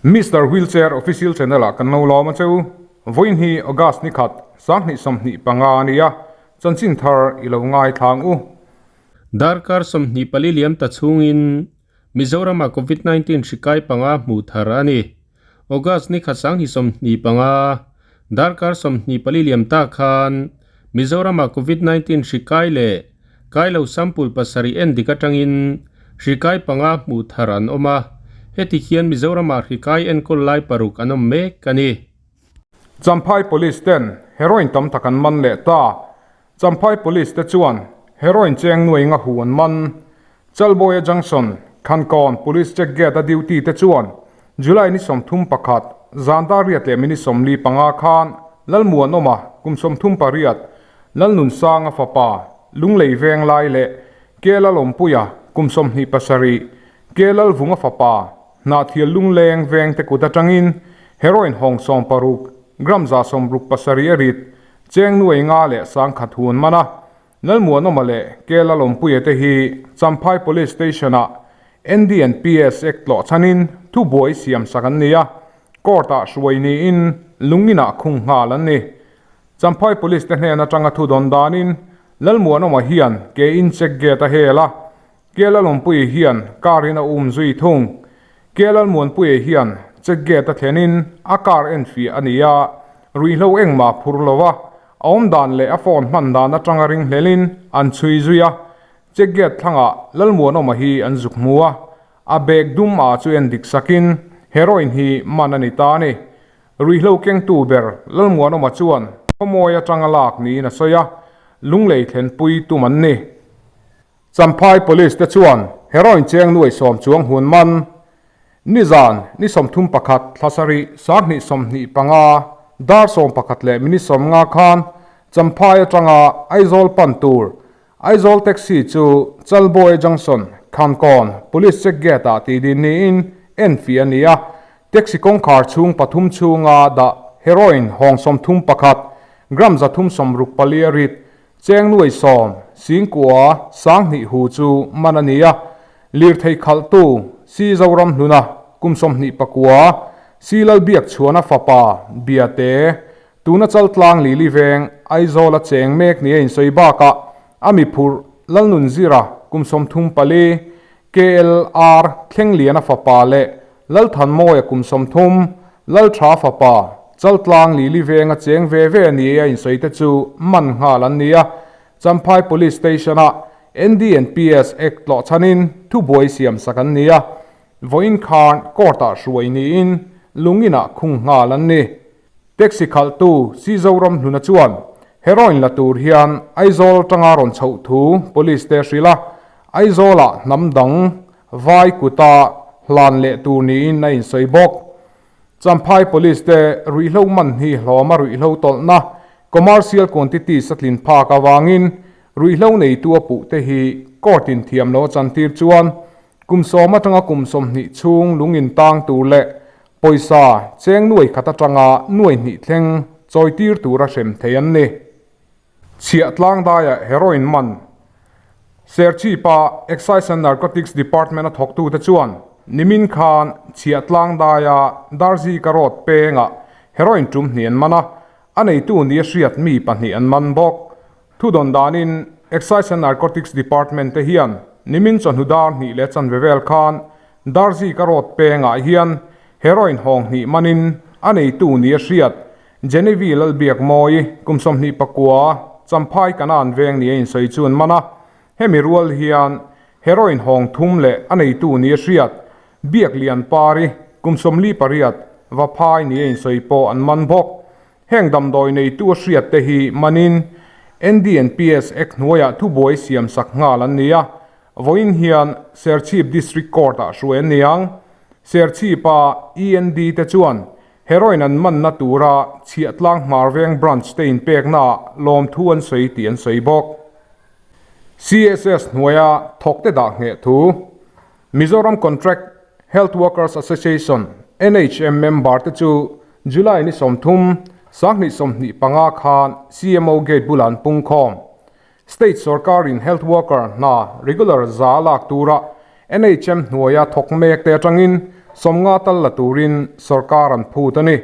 Mister Wheelchair Official Channel ah kan lo lawm a che u. Vawiin hi August ni khat, 2025 a nia, chanchin thar i lo ngaithlang u. Darkar 24 liam ta chhungin Mizoram-ah Covid 19 hri kai panga hmuh thar a ni. August ni khat 2025, darkar 24 liam ta khan Mizoram-ah Covid 19 hri kai leh kai lo sample pasarih en dik atangin hri kai panga hmuh thar an awm a, heti hian Mizoram-ah hri kai enkawl lai paruk an awm mek a ni. Champhai Police ten heroin tam tak an man leh ta. Champhai Police te chuan heroin cheng nuai nga hu an man. Chalbawia Junction, Khankawn Police Check Gate a duty te chuan July ni 31, zan dar riat leh minute 45 khan Lalmuanawma kum 38, Lalnunsanga fapa, Lunglei Venglai leh Ke Lalawmpuia kum 27, Ke Lalvunga fapa, Hnahthial Lungleng veng te kut atangin heroin hawng 60, gram 67 a rit, cheng nuai nga leh sangkhat hu an man a. Lalmuanawma leh Kela Lawmpuia te hi Champhai Police Station-ah NDNPS Act tlawh chhanin thubuai siam sak an ni a, court-ah hruai niin lungin-ah khung nghal an ni. Champhai Police te hnen atanga thu dawn danin Lalmuanawma hian ke in check gate a hel a, Kela Lawmpuia hian car in a um zui thung. Kela Muanpuia hian check gate a thlenin a car enfiah a ni a, ruihhlo engmah phur lo a, a awm dan leh a phone hman dan atanga ringhlelin an chhui zui a, check gate thlangah Lalmuanawma hi an zuk hmu a, a bag dum ah chu en dik sakin heroin hi man a ni ta a ni. Ruihhlo kengtu ber Lalmuanawma chuan khawmawi atanga lak niin a sawi a, lunglei thlenpui tum an ni. Champhai Police te chuan heroin cheng nuai sawm chuang hun man nizan ni 31 thla sarih 2025 dar 11 leh minute 50 khan Champhai atanga Aizawl pan tur Aizawl taxi chu Chalbawi Junction, Khankawn, Police check gate ah tihdin niin enfiah a ni a, taxi kawngkhar chhung pathum chhunga dah heroin hawng 31, gram 364 a rit Cheng nuai sawm, Singkua, Sanghnih hu chu man a ni a, lirthei khalhtu Si Zoram Hluna, kum 29, Si Lalbiak Chhuana fapa, Biate, tuna Chaltlang Lili veng, Aizawla cheng mek ni a insawi bakah a mi phurh Lalnun Zira, kum 34, KLR Thlengliana fapa leh Lalthanmawia kum 30, Laltha fapa, Chaltlang Lili venga cheng ve ve a ni a insawi te chu man nghal an ni a. Champhai Police Station-ah NDNPS Act tlawh chhanin thubuai siam sak an ni a. Vawiin khan court-ah hruai niin lungin-ah khung nghal an ni. Taxi khalhtu Si Zoram Hluna chuan heroin la tur hian Aizawl atanga rawn chhoh thu police te hrilh a, Aizawlah hnam dang vai kuta hlan leh tur niin a insawi bawk. Champhai Police te ruihhlo man hi hlawma ruihhlo tawlhna commercial quantities a tlin phak avangin ruihhlo neitu a puh te hi court in thiam lo a chantir chuan kum sawm atanga kum 20 chhung lung in tang tur leh Pawisa cheng nuai khat atanga nuai hnih thleng chawitir tura hrem thei an ni. Chhiah tlang daia heroin man Serchhipa Excise and Narcotics Department a thawktute chuan nimin khan chhiah tlang daia Darzika Road pengah heroin tum hnih an man a, a neitu nia hriat mi pahnih an man bawk. Thudawn danin Excise and Narcotics Department te hian nimin chawhnu dar hnih leh chanve vel khan Darzika Road pengah hian heroin hawng hnih manin a neitu nia hriat Genevieve Lalbiakmawi kum 29 Champhai Kanan veng nia insawi chu an man a, hemi rual hian heroin hawng thum leh a neitu nia hriat Biak Lian Pari kum 48 Vaphai nia insawi pawh an man bawk. Heng damdawi neitu a hriat te hi manin NDNPS Act hnuaiah thubuai siam sak nghal an ni a, vawiin hian Serchhip District Court-ah hruai an ni ang. Serchhipa END te chuan heroin an manna tura Chhiahtlang Hmarveng Branch te inpeknaah lawmthu an sawi tih an sawi bawk. CSS hnuaia thawkte dah ngheh thu Mizoram Contract Health Workers Association, NHM, member te chu July ni 30, 2025 khan CMO gate bulah an pung khawm. State sorkarin health worker hna regular za lak tura NHM hnuaia thawk mek te atangin 50 tal la turin sorkar an phut a ni.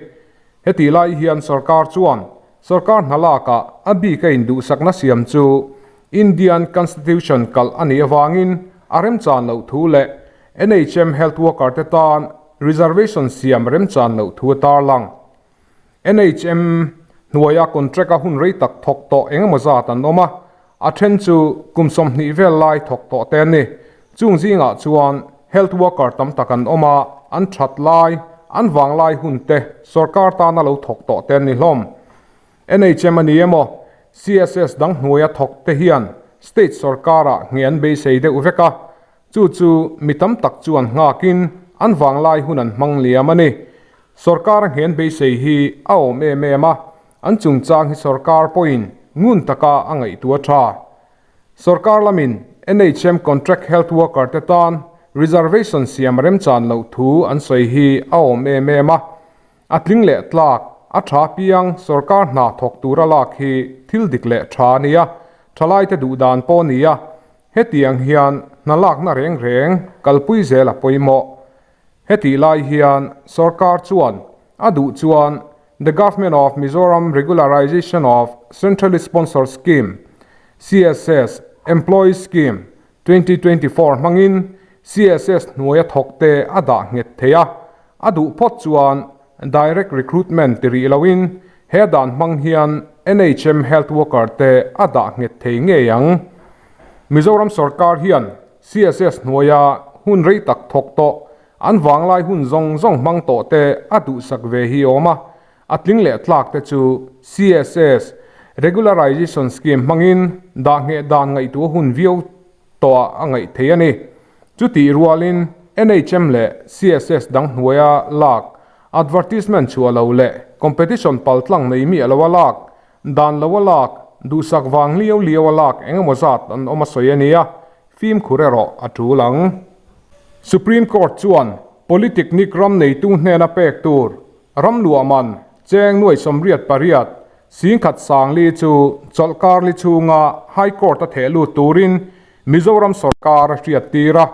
Hetih lai hian sorkar chuan sorkar hna lakah a bik a induhsakna siam chu Indian Constitution kalh a nih avangin a remchan loh thu leh NHM health worker te tan reservation siam remchan loh thu a tarlang. NHM hnuaia contract a hun rei tak thawk tawh eng emaw zat an awm a, a then chu kum 20 vel lai thawk tawh te an ni. Chung zingah chuan health worker tam tak an awm a, an that lai, an vang lai hun te sorkar tana lo thawk tawh te an ni hlawm. NHM a ni emaw, CSS dang hnuaia thawk te hian state sorkarah nge an beisei deuh vek a, Chu chu mi tam tak chuan nghakin an vanglai hun an hmang liam a ni. Sorkar a nghen beisei hi a awm em em a, an chungchang hi sorkar pawhin ngun taka a ngaihtuah tha. Sorkar lamin NHM contract health worker te tan reservation siam remchan loh thu an sawi hi a awm em em a, A tling leh tlak, a tha piang sorkar hna thawk tura lak hi thil dik leh tha a nia, thalaite duh dan pawh a nia. Hetiang hian hna lakna reng reng kalpui zel a pawimawh. Hetih lai hian sorkar chuan a duh chuan The Government of Mizoram Regularization of Centrally Sponsored Scheme, CSS, Employee Scheme, 2024 hmangin CSS hnuaia thawkte a dah nghet thei a, a duh phawt chuan direct recruitment ti rih loin he dan hmang hian NHM health worker te a dah nghet thei ngei ang. Mizoram sorkar hian CSS hnuaia hun rei tak thawk tawh, an vanglai hun zawng zawng hmang tawh te a duhsak ve hi awm a, A tling leh tlak te chu CSS, Regularization Scheme, hmangin dah ngheh dan ngaihtuah hun viau tawhah a ngaih thei a ni. Chutih rualin NHM leh CSS dang hnuaia lak, advertisement chhuah lo leh competition paltlang nei miah loa lak, dan loa lak, duhsak vang liau liaua lak eng emaw zat an awm a sawi a nia, fimkhur erawh a tul ang. Supreme Court chuan Polytechnic ram neitu hnena pek tur Ram luah man cheng nuai 88, 10,000 sangli chu chawlhkar li chhunga High Court a theh lut turin Mizoram sorkar a hriat tir a,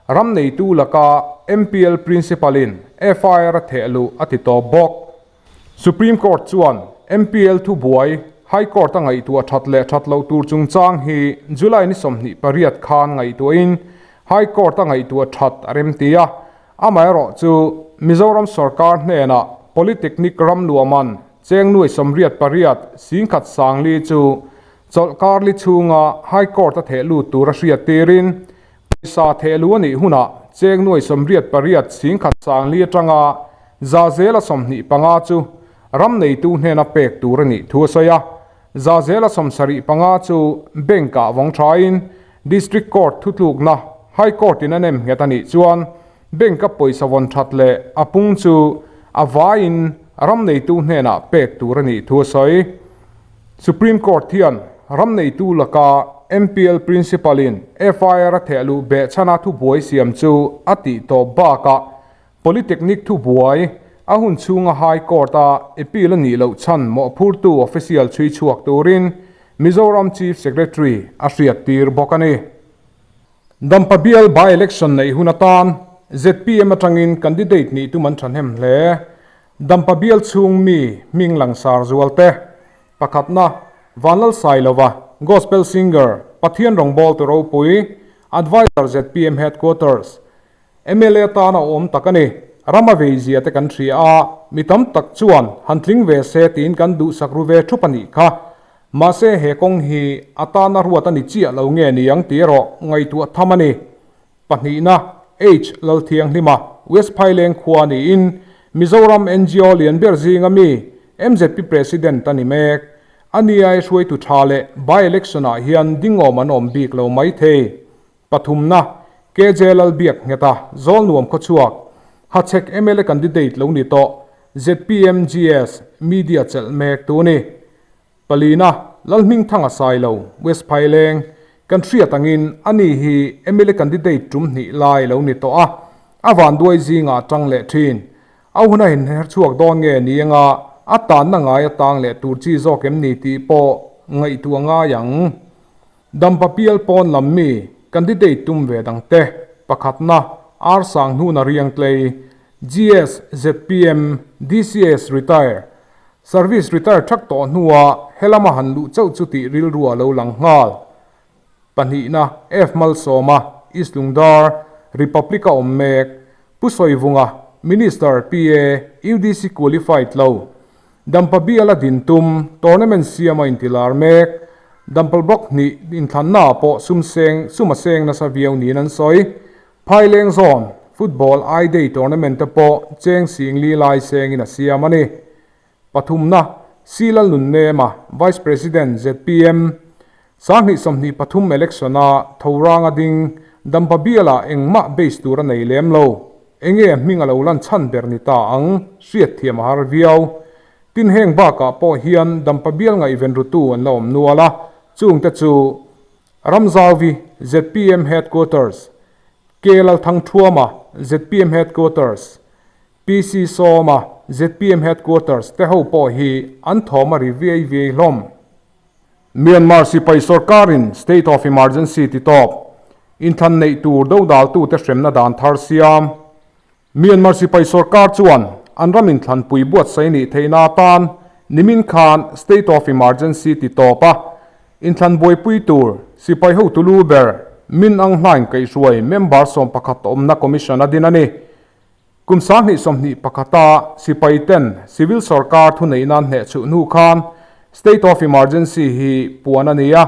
ram neitu laka MPL Principal-in FIR a theh luh a ti tawp bawk. Supreme Court chuan MPL thubuai High Court a ngaihtuah that leh that loh tur chungchang hi July ni 28 khan ngaihtuahin High Court a ngaihtuah that a remti a, Amaherawh chu Mizoram sorkar hnenah Polytechnic ram luahman cheng nuai 88, 10,000 sangli chu chawlhkar li chhunga High Court a theh lut tur a hriat tirin pawisa theh lu a nih hunah cheng nuai 88, 10,000 sangli atanga zazela 25 chu ram neitu hnena pek tur a nih thu a sawi a. Zazela 75 chu bank-ah vawng thain District Court thutlukna High Court in a nem nghet a nih chuan bank a pawisa vawn that leh a pung chu a vaiin ram neitu hnenah pek tur a nih thu a sawi. Supreme Court hian ram neitu laka MPL Principal in FIR a thehluh behchhana thubuai siam chu a tih tawp bakah Polytechnic thubuai a hun chhunga High Court a appeal a nih loh chhan mawhphurtu official chhui chhuak turin Mizoram Chief Secretary a hriat tir bawk a ni. Dampa bial by-election neih hun atan zpm atangin candidate nih tum an thahnem hle. Dampa bial chhung mi hming langsar zual te pakhatna Vanlal Sailova, Gospel Singer, Pathian rawngbawltu ropui, Adviser zpm Headquarters, Mla tan a awm tak a ni. Rama veizia te kan hria a, mi tam tak chuan han tling ve se tiin kan duhsak ru ve thup a nih kha. Mahse he kawng hi a tana ruat a ni chiah lo nge ni ang tih erawh ngaihtuah tham a ni. Pahnihna, H Lalthianghlima, West Phaileng khua niin Mizoram ngo lian ber zinga mi mzp President a ni mek. A nia hruaitu tha leh by-election ah hian dingawm an awm bik lo maithei. Pathumna, KJ Lalbiak Ngheta, Zawlnuam Khawchhuak, Hachhek mla candidate lo ni tawh, ZPMGS, media chelh mek tu ni. Palina, Lalhmingthanga Sailo, West Phaileng, kan hriat angin ani hi mla candidate tum hnih lai lo ni tawh a, a vanduai zingah a tang leh thin. A hun a inher chhuak dawn nge ni anga a tanna ngai a tang leh tur chi zawk em ni tih pawh ngaihtuah ngai ang. Dampa pial pawn lam mi candidate tum ve dang te, pakhatna, Ar Sanghnuna Riangtlei, GS, zpm, DCS retire, service retire thak tawh hnua helama han luh chauh chu tih rilru a lo lang nghal. Pahnihna, F Malsawma, East Lungdar, Republic-a awm mek, Pu Sawivunga, Minister, PA, UDC qualified lo, Dampa biala din tum, tournament siam a intilar mek, Dampal block hnih inthlanna ah pawh sum seng sum a seng nasa viau niin an sawi. Phaileng zawn, football I Day tournament te pawh cheng singli lai sengin a siam a ni. Pathumna, C Lalnunnema, Vice President, zpm, 2023 election-a Thoranga ding, Dampa bialah engmah base tur a nei lem lo. Enge hming a lo lan chhan ber ni ta ang, hriatthiam a har viau. Tin heng bakah pawh hian Dampa bial ngaihven rutu an la awm nual a, chungte chu Ramzauvi, zpm Headquarters, K Lalthangthuama, zpm Headquarters, PC Sawma, zpm Headquarters, te ho pawh hi an thawm a ri viai viai hlawm. Myanmar sipai sorkarin State of Emergency ti tawp, inthlan neih tur dodaltute hremna dan thar siam. Myanmar sipai sorkar chuan an ram inthlanpui buatsaih nih theihna atan nimin khan State of Emergency ti tawp a, inthlan buaipui tur sipai hotu lu ber Min Aung Hlaing kaihhruai member 11 awmna commission a din a ni. Kum 2021-a sipai ten civil sorkar thuneihna an hnehchhuh hnu khan State of Emergency hi puan a ni a,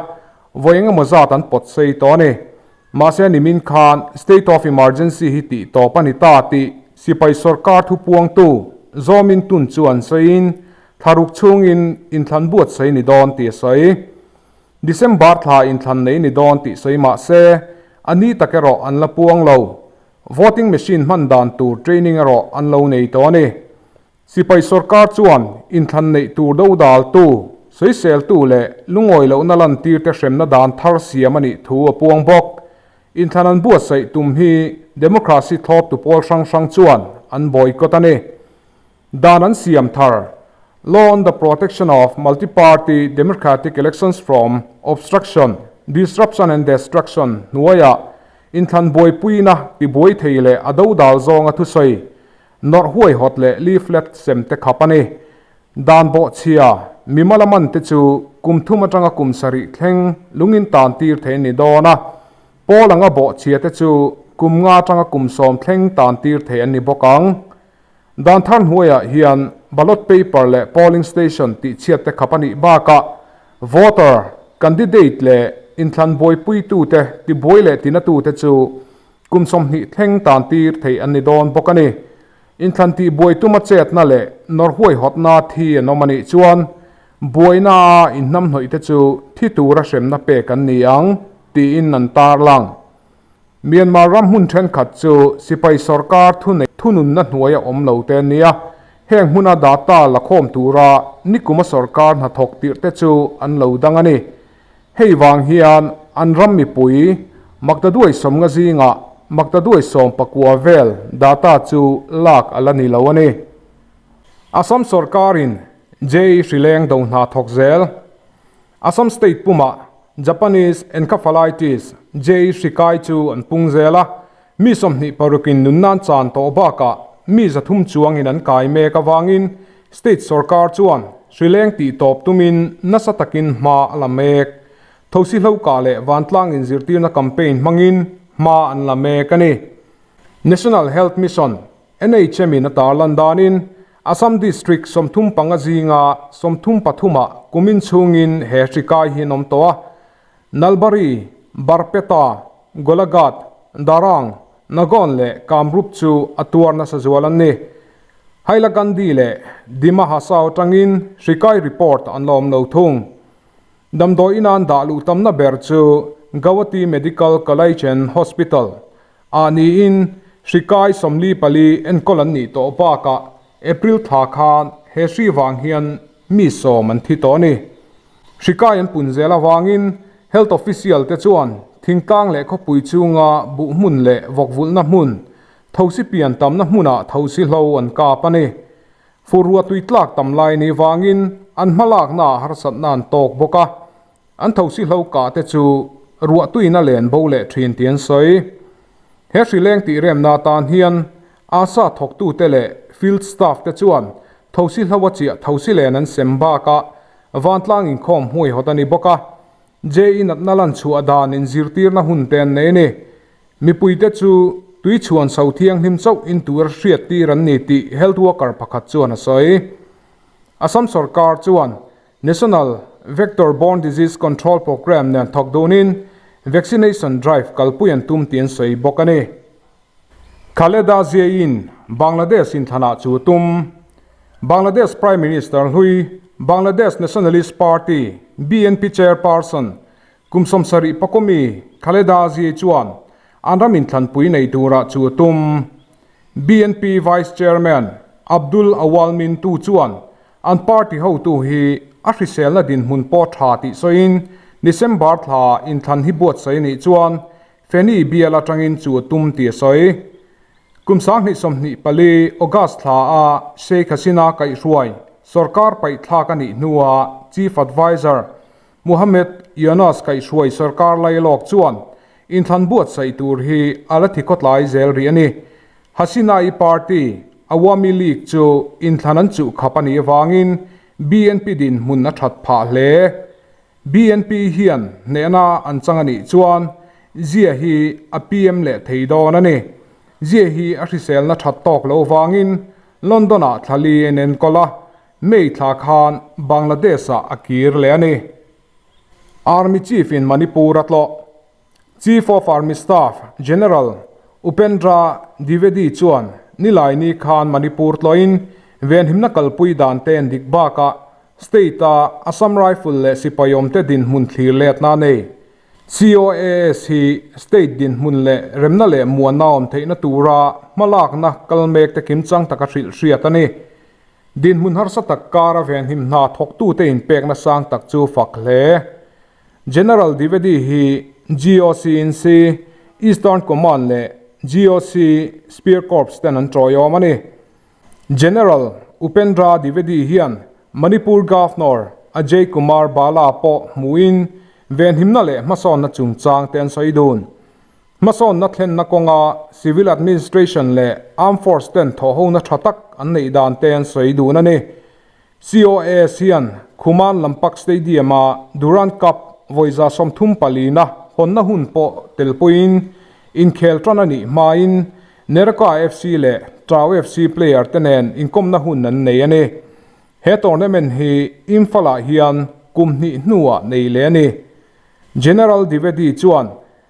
vawi engemaw zat an pawt sei tawh a ni. Mahse nimin khan State of Emergency hi tih tawp a ni ta tih sipai sorkar thupuangtu Zaw Min Tun chuan sawiin thlaruk chhungin inthlan buatsaih ni dawn tih a sawi. December thla inthlan nei ni dawn tih sawi mahse a ni tak erawh an la puang lo. Voting machine hman dan tur training erawh an lo nei tawh a ni. Sipai sorkar chuan inthlan neih tur dodaltu, sawiseltu leh lungawi lohna lantirte hremna dan thar siam a nih thu a puang bawk. Inthlan an buatsaih tum hi democracy thlawptu pawl hrang hrang chuan an boycott a ni. Dan an siam thar, Law on the Protection of Multi-Party Democratic Elections from Obstruction, Disruption and Destruction hnuaiah inthlan buaipuina tibuai thei leh a dodal zawnga thusawi, nawrh huaihawt leh leaflet sem te khap a ni. Dan bawhchhia, mimala man te chu kum thum atanga kum sarih thleng lungin tan tir thei a ni dawn a, pawl anga bawhchhia te chu kum nga atanga kum sawm thleng tan tir thei an ni bawk ang. Dan thar hnuaiah hian ballot paper leh polling station tih chhiat te khap a nih bakah voter, candidate leh inthlan buaipuitute tibuai leh tinatute chu kum 20 thleng tan tir theih an ni dawn bawk a ni. Inthlan tihbuai tuma chetna leh nawr huaihawtna thi an awm a nih chuan buaina a inhnamhnawih te chu thi tura hremna pek an ni ang tiin an tarlang. Myanmar ram hmun thenkhat chu sipai sorkar thunei thununna hnuaia awm lo te an ni a, heng hmuna data la khawm tura nikuma sorkar hnathawk tirh te chu an lo dang a ni. Hei vang hian an ram mipui maktaduai sawmnga zingah maktaduai 19 vel data chu lak a la ni lo a ni. Assam sorkarin JE hrileng do hna thawk zel. Assam state pumah Japanese encephalitis, JE hri kai chu an pung zel a, mi 26 in nunnan chan tawh bakah mi 300 chuangin an kai mek avangin state sorkar chuan hri leng tih tawp tumin nasa takin hma a la mek. Thosi hlokah leh vantlang inzirtirna campaign hmangin hma an la mek a ni. National Health Mission, NHM in a tarlan danin Assam District 35 zinga 33 ah kumin chhungin he hri kai hi an awm tawh a. Nalbari, Barpeta, Golaghat, Darang, Nagaon leh Kamrup chu a tuar nasa zual an ni. Hailakandi leh Dima Hasao atangin hri kai report an la awm lo thung. Damdawi ina an dah luh tamna ber chu Gauhati Medical College and Hospital ah niin hri kai 44 enkawl an nih tawh bakah April thla khan he hri vang hian mi 10 an thi tawh a ni. Hri kai an pun zel avangin health official te chuan thingtlang leh khawpui chunga buh hmun leh vawkvulhna hmun, thosi pian tamna hmunah thosi hlo an kap a ni. Furua tui tlak tam lai ni vangin an hmalakna ah harsatna an tawk bawk a, an thosi hlo kah te chu ruah tuina len bo leh thin tih an sawi. He hri leng tih remna atan hian ASHA thawktute leh field staff te chuan thosi hlo a chiah thosi len an sem bakah vantlang inkhawm hmuaihawt a ni bawk a. JE natna lan chhuah dan inzirtirna hun te an nei a ni. Mipuite chu tui chhuan so thianghlim chauh in tur hriattir an ni tih health worker pakhat chuan a sawi. Assam sorkar chuan National Vector Borne Disease Control Programme nen thawk dunin vaccination drive kalpui an tum tih an sawi bawk a ni. Khaleda Zia-in Bangladesh inthlanah chu tum. Bangladesh Prime Minister hlui, Bangladesh Nationalist Party, BNP Chairperson, kum 70 pakawmi Khaleda Zia chuan an ram inthlanpui nei turah chu tum. BNP Vice Chairman Abdul Awal Mintu chuan an party hotu hi a hriselna dinhmun pawh tha tih sawiin December thla inthlan hi buatsaih anih chuan Feni bial atangin chu a tum tih a sawi. Kum 2024 August thla a Sheikh Hasina kaihhruai sorkar paihthlak a nih hnuah Chief Adviser Muhammad Yunus kaihhruai sorkar lailawk chuan inthlan buatsaih tur hi a la thi khawtlai zel rih a ni. Hasina-i party Awami League chu inthlan an chuh khap a nih avangin BNP dinhmun a that phah hle. BNP hian hnehna an chang a nih chuan Zia hi a PM leh thei dawn a ni. Zia hi a hriselna that tawk lo vangin London-ah thla li a inenkawl a, May thla khan Bangladesh-ah a kir leh a ni. Army Chief in Manipur a tlawh. Chief of Army Staff General Upendra Dwivedi chuan Nilaini khan Manipur tlawhin venhimna kalpui dan te en dik bakah State-a Assam Rifle leh sipai awmte dinhmun thlir letna a nei. COAS hi state dinhmun leh remna leh muanna awm theihna tura hmalakna kal mekte kimchang taka hrilh hriat a ni. Dinhmun harsa tak kara venhim hna thawktute inpekna sang tak chu fak hle. General Dwivedi hi GOC-in-C, Eastern Command leh GOC Spear Corps ten an tawiawm a ni. General Upendra Dwivedi hian Manipur Governor Ajay Kumar Bhalla pawh hmuhin venhimna leh hmasawnna chungchang te an sawi dun. Hmasawnna thlenna kawnga Civil Administration leh Armed Force ten thawhhona tha tak an neih dan te an sawi dun a ni. COAS hian Khuman Lampak Stadium-a Durand Cup vawi 34 na hawnna hun pawh telpuiin inkhel tan a nih hmain Neroca FC leh Trau FC player te nen inkawmna hun an nei a ni. He tournament hi Imphal-ah hian kum hnih hnuah nei leh a ni. General Dwivedi chuan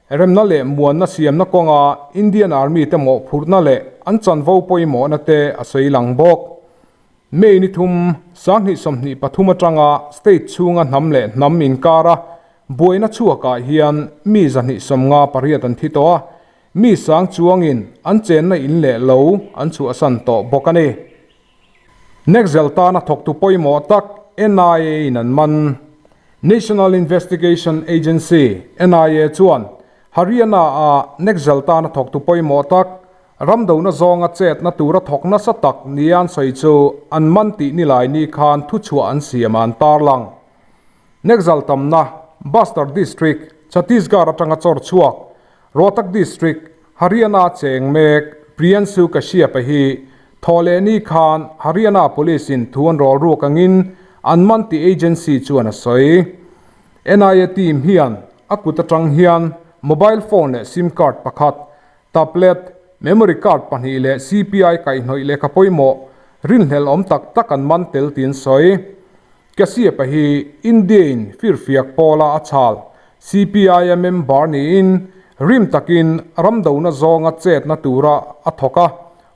remna leh muanna siamna kawnga Indian Army te mawhphurhna leh an chanvo pawimawhna te a sawi lang bawk. May ni thum, 2023 atanga state chhunga hnam leh hnam inkara buaina chhuakah hian mi 258 an thi tawh a, mi sang chuangin an chenna in leh lo an chhuahsan tawh bawk a ni. Nexel tana thawktu pawimawh tak NIA in an man. National Investigation Agency, NIA, chuan Haryana-a Nexel tana thawktu pawimawh tak Ramdona zawnga chetna tura thawk nasa tak nia an sawi chu an man tih nilai ni khan thuchhuah an siam a an tarlang. Nexal tamna, Bastar District, Chhattisgarh atanga chawr chhuak, Rohtak District, Haryana cheng mek Priyanshu Kashyap-a hi thawh leh ni khan Haryana Police in thu an rawl ruk angin an man tih agency chuan a sawi. NIA team hian a kut atang hian mobile phone leh sim card pakhat Tablet, memory card pahnih leh CPI kaihhnawih lehkha pawimawh rinhlelh awm tak tak an man tel tiin sawi. Kashyap-a hi India-in firfiak pawla a chhal CPI-a member niin rim takin ramdona zawnga chetna tura a thawk a,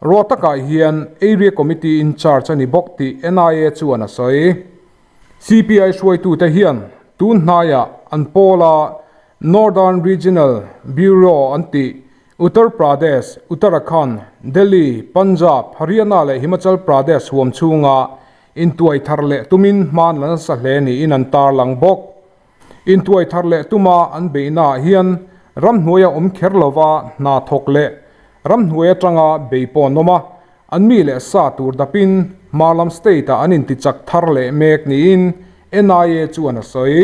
ruah takah hian Area Committee in charge a ni bawk tih NIA chuan a sawi. CPI hruaitute hian tun hnaiah an pawla Northern Regional Bureau an tih Uttar Pradesh, Uttarakhand, Delhi, Punjab, Haryana leh Himachal Pradesh huam chhunga intuai thar leh tumin hman la nasa hle niin an tarlang bawk. Intuai thar leh tuma an beihnaah hian ramhnuaia awm kher lova hna thawk leh ramhnuai atanga bei pawh an awm a, an mi leh sa tur dapin hma lam state-ah an intichak thar leh mek niin NIA chuan a sawi.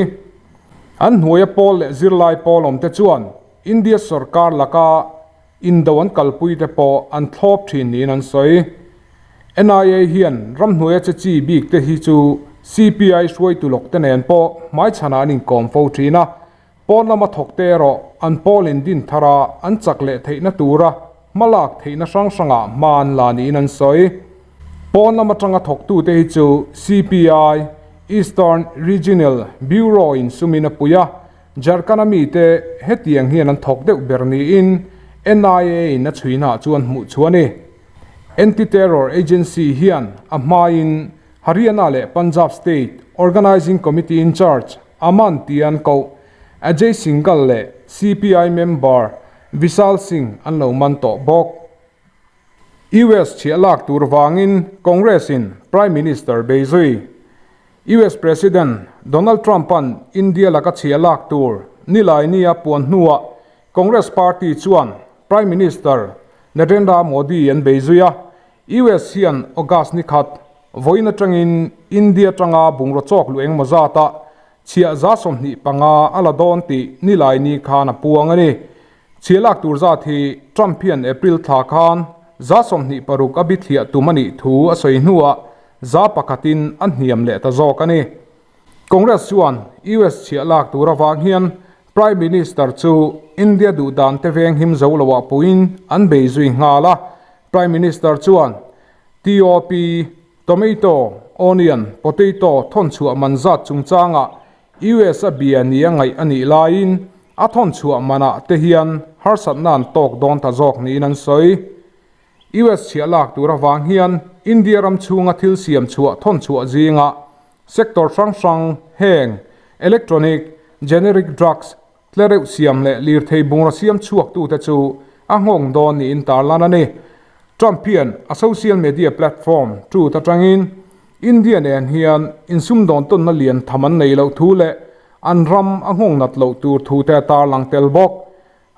An hnuaia pawl leh zirlai pawl awmte chuan India sorkar laka. indo an kalpui te pawh an thlawp thin niin an sawi. NIA hian ramhnuaia che chi bik te hi chu CPI hruaitu lawk te nen pawh hmaichhanah an inkawm fo thin a, pawn lama thawk te erawh an pawl in din thar a, an chak leh theihna tura hmalak theihna hrang hrangah hma an la niin an sawi. Pawn lam atanga thawktute hi chu CPI Eastern Regional Bureau in sumin a pui a, Jharkhand-a mite hetiang hian an thawk deuh ber niin NIA in a chhuinaah chuan hmuh chhuah a ni. Anti-Terror Agency hian a hmain Haryana leh Punjab State Organising Committee in-charge Aman Tian koh Ajay Singhal leh CPI member Vishal Singh an lo man tawh bawk. US chhiah lak tur vangin Congress-in Prime Minister bei zui. US President Donald Trump-a'n India laka chhiah lak tur Nilaini-a puan hnuah Congress party chuan Prime Minister Narendra Modi an bei zui a, US hian August ni khat vawiin atangin India atanga bungraw chawk luh engmaw zata chhiah 25 a la dawn tih Nilaini khan a puang a ni. Chhiah lak tur zat hi Trump hian April thla khan 26 a bithliah tum a nih thu a sawi hnuah 1% a hniam leh ta zawk a ni. Congress chuan US chhiah lak tur avang hian Prime Minister chu India duhdan te veng him zo loah puiin an bei zui nghal a. Prime Minister chuan TOP, Tomato, Onion, Potato, thawn chhuah man zat chungchangah US a bia nia ngaih a nih laiin a thawn chhuah manah te hian harsatna an tawk dawn ta zawk niin an sawi. US chhiah lak tur avang hian India ram chhunga thil siam chhuah thawn chhuah zingah sector hrang hrang heng electronic, generic drugs, tlereuh siam leh lirthei bungraw siam chhuaktute chu a nghawng dawn niin tarlan a ni. Trump hian a social media platform Truth atangin India nen hian insumdawn tawnna lian tham an nei loh thu leh an ram a nghawng nat loh tur thute a tarlang tel bawk.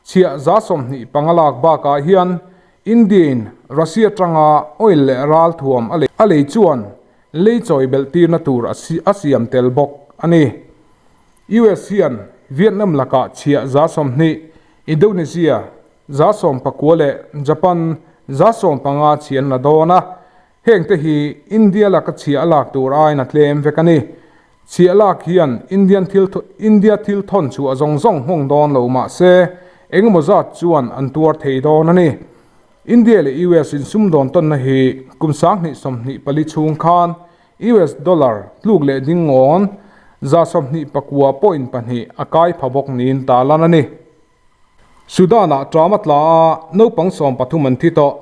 Chhiah 25 lak bakah hian India-in Russia atanga oil leh ralthuam a lei chuan lei chawi belh tirna tur a siam tel bawk a ni. US hian Vietnam lakah chhiah 20, Indonesia 19 leh Japan 15 chhiah an la dawn a, hengte hi India laka chhiah a lak tur aiin a tlem vek a ni. Chhiah lak hian Indian thil India thil thawn chhuah zawng zawng nghawng dawn lo mah se engemaw zat chuan an tuar thei dawn a ni. India leh US insumdawn tawnna hi kum 2024 chhung khan US dollar tluk leh ding ngawn 29.2 a kai pha bawk niin tarlan a ni. Sudan-ah ṭam a tla a, naupang 13 an thi tawh.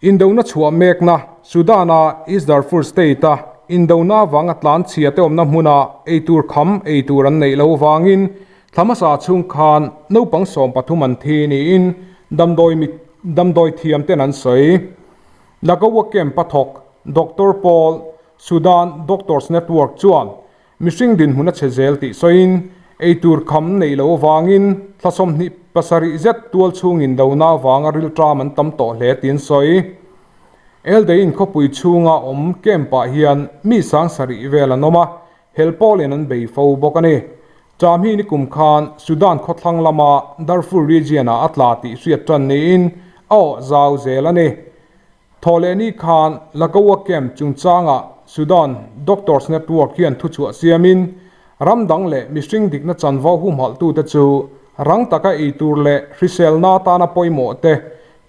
Indona chhuah mekna Sudan-a East Darfur State-a indona avanga tlan chhia te awmna hmuna eitur kham eitur an neih loh vangin thla hmasa chhung khan naupang 13 an thi niin damdawi damdawi thiam ten an sawi. Lagawa camp-a thawk Doctor Paul, Sudan Doctors Network chuan mihring dinhmun a chhe zel tih sawiin eitur kham neih loh avangin thla 27 zet tual chhungin dona avanga rilṭam an tam tawh hle tiin sawi. Eldein khawpui chhunga awm camp-ah hian mi 7000 vel an awm a, hel pawlin an bei fo bawk a ni. Ṭam hi nikum khan Sudan khawthlang lama Darfur region-ah a tla tih hriat ṭan niin a awh zau zel a ni. Thawhlehni khan Lagawa camp chungchangah Sudan Doctors Network hian thuchhuah siamin ram dang leh mihring dikna chanvo humhalhtute chu rang taka ei tur leh hriselna atana pawimawh te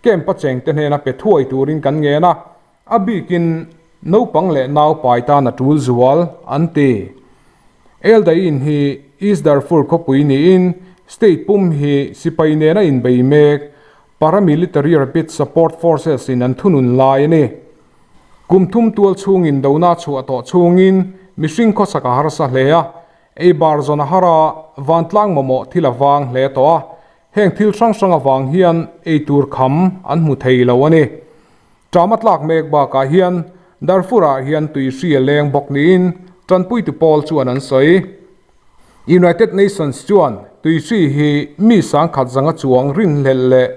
camp-a chengte hnena pe thuai turin kan ngen a, a bikin naupang leh naupai tan a tul zual, an ti. Eldain hi East Darfur khawpui niin state pum hi sipai nena inbei mek Paramilitary Rapid Support Forces in an thunun lai a ni. Kum thum tual chhungin dona chhuah tawh chhungin mihring khawsak a harsa hle a, ei bar zawn a har a, vantlang mamawh thil a vang hle tawh a, heng thil hrang hrang avang hian ei tur kham an hmu thei lo a ni. Ṭam a tlak mek bakah hian Darfur-ah hian tui hri a leng bawk niin tanpuitu pawl chuan an sawi. United Nations chuan tuihri hi mi 10,000 zanga chuang rinhlelh leh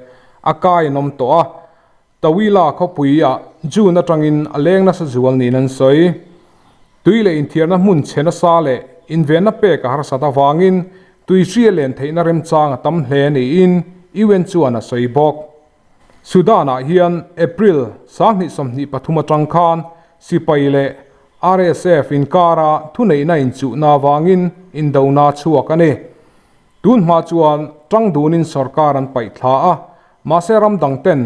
a kai an awm tawh a, Tawila khawpuiah June atangin a leng nasa zual niin an sawi. Tui leh inthiarna hmun chhe nasa leh invenna pek a harsat avangin tuihri a len theihna remchang a tam hle niin UN chuan a sawi bawk. Sudan-ah hian April 2023 atang khan sipai leh RSF inkara thuneihna inchuhna avangin indona chhuak a ni. Tun hma chuan tang dunin sorkar an paih thla a, mahse ram dang ten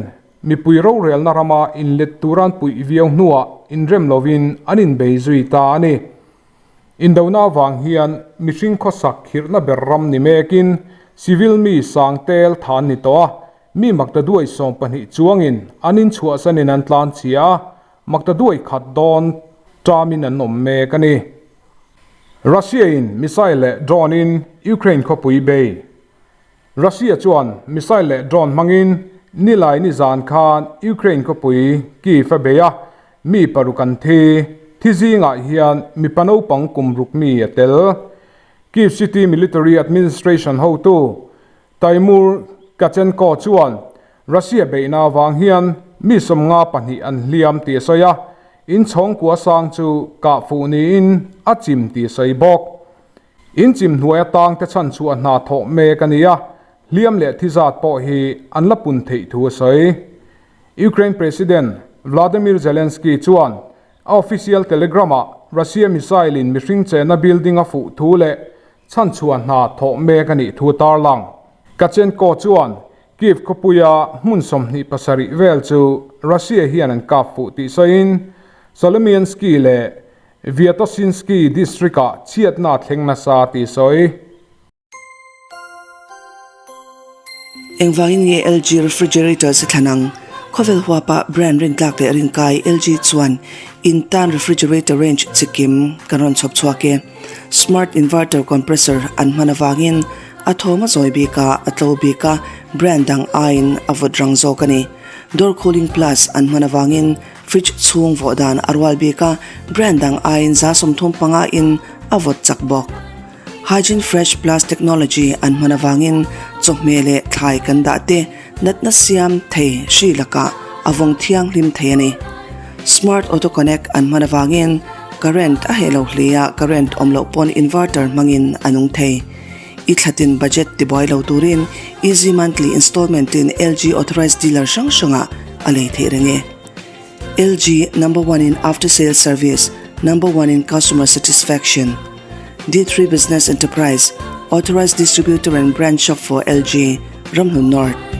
mipui rorelna rama inlet tur an puih viau hnuah inrem lovin an inbei zui ta a ni. Indona avang hian mihring khawsak khirhna ber ram ni mekin civil mi sang tel tha an ni tawh a, mi maktaduai 12 chuangin an inchhuahsanin an tlan chhia a, maktaduai khat dawn tamin an awm mek a ni. Russia in missile leh drone in Ukraine khawpui bei. Russia chuan missile leh drone hmangin nilai ni zan khan Ukraine khawpui Kyiv a bei a, mi paruk an thi. Thi zingah hian mipa naupang kum ruk mi a tel. Kyiv City Military Administration hotu Tymur Tkachenko chuan Russia beihna avang hian mi 52 an hliam tih a sawi a, inchhawng kua sang chu kah fuh niin a chim tih a sawi bawk. In chim hnuai atang te chhan chhuah hna thawh mek a ni a, hliam leh thi zat pawh hi an la pun theih thu a sawi. Ukraine President Vladimir Zelensky chuan a official Telegram-ah Russia missile in mihring chenna building a fuh thu leh chhan chhuah hna thawh mek a nih thu tarlang. Tkachenko chuan Kyiv khawpuia hmun 27 vel chu Russia hian an kap fuh tih sawiin Solomianskyi leh Sviatoshynskyi district-ah chhiatna a thleng nasa tih sawi. Engvangin nge LG refrigerators a thlan ang? Khawvel huapa brand rintlak leh rinkai LG chuan in tan refrigerator range chikim kan rawn chhawp chhuak e. Smart inverter compressor an hman avangin a thawm a zawi bik a, a tlo bik a, brand dang aiin a vawt rang zawk a ni. Door cooling plus an hman avangin fridge chhung vawh dan a rual bik a, brand dang aiin 35 in a vawt chak bawk. Hygiene Fresh Plus Technology an hman avangin chawhmeh leh thlai kan dah te natna siam thei hri lakah a vawng thianghlim thei a ni. Smart Auto Connect an hman avangin current a heh lo hle a, current awm loh pawn inverter hmangin a nung thei. I thlatin budget tibuai lo turin Easy Monthly Installment in LG Authorized Dealer hrang hrangah a lei theih reng e. LG number one in after sales service, number one in customer satisfaction. D3 Business Enterprise, authorized distributor and branch shop for LG, Ramhlun North.